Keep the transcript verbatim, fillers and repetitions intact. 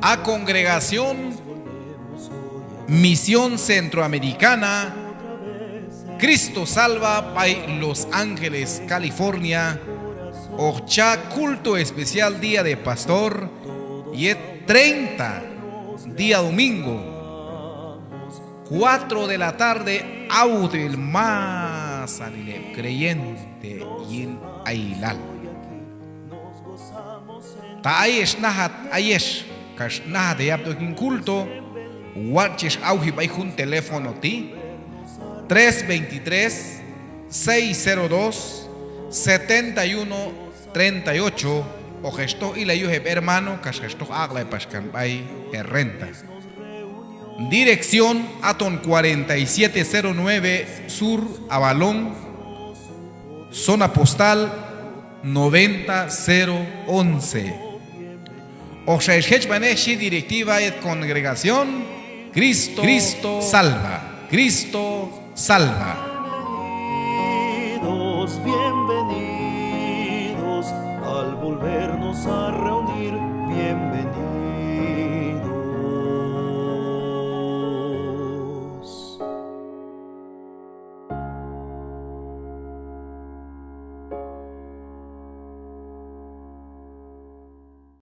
A congregación Misión Centroamericana Cristo Salva b'ay Los Ángeles, California, hoq cha' culto especial Día de Pastor yet treinta, día domingo, cuatro de la tarde, awteb'il masanil heb' creyente yin ayilal. Ta ayex najat ayex kax najat heyab'tej ok yin culto, watx' chex awji b'ay jun teléfono ti', tres veintitrés, seis cero dos, setenta y uno, treinta y ocho, hoq hex toj ilay yuj heb' hermano kax hex toj aq'lay pax kan b'ay herrenta. Dirección: aton cuarenta y siete cero nueve Sur Avalon, zona postal noventa cero once. Hoqxa hex jechb'anej xhi directiva yet congregación Cristo, Cristo Salva, Cristo Salva. Bienvenidos, bienvenidos al volvernos a